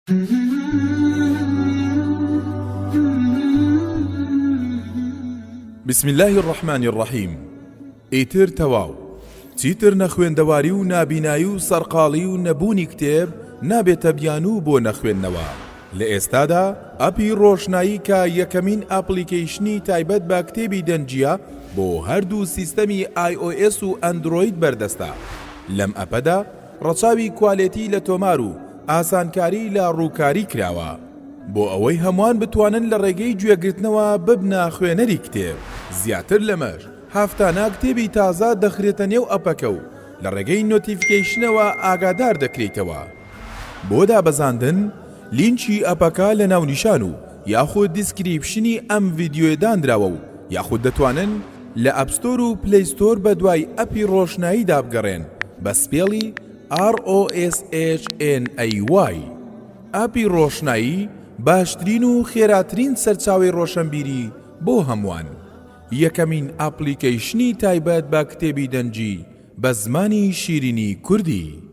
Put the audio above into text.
بسم اللە الرحمن الرحیم ئیتر تەواو چیتر نەخوێندەواری و نابینایی و سەرقاڵی و نەبوونی کتێب نابێتە بیانوو بۆ نەخوێندنەوە لە ئێستادا ئەپی ڕۆشنایی کە یەکەمین ئەپڵیکەیشنی تایبەت بە کتێبی دەنگییە بۆ هەردوو سیستەمی ئای ئۆ ئێس و ئەندرۆید بەردەستە لەم ئەپەدا ڕەچاوی کوالێتی لە تۆمار و ئاسانکاری لە ڕووکاری کراوە بۆ ئەوەی هەمووان بتوانن لە ڕێگەی گوێگرتنەوە ببنە خوێنەری کتێب. زیاتر لەمەش هەفتانە کتێبی تازە دەخرێتە نێو ئەپەکە و لە ڕێگەی notification ەوە ئاگادار دەکرێیتەوە. بۆ دابەزاندن، لینکی ئەپەکە لە ناونیشان و یاخود description ی ئەم ڤیدیۆیە دانراوە و یاخود دەتوانن لە App Store و Play Store بەدوای ئەپی ڕۆشناییدا بگەڕێن بە spell ی ROSHNAY. ئەپی ڕۆشنایی باشترین و خێراترین سەرچاوەی ڕۆشەنبیری بۆ هەمووان. یەکەمین ئەپڵیکەیشنی تایبەت بە کتێبی دەنگی بە زمانی شیرینی کوردی.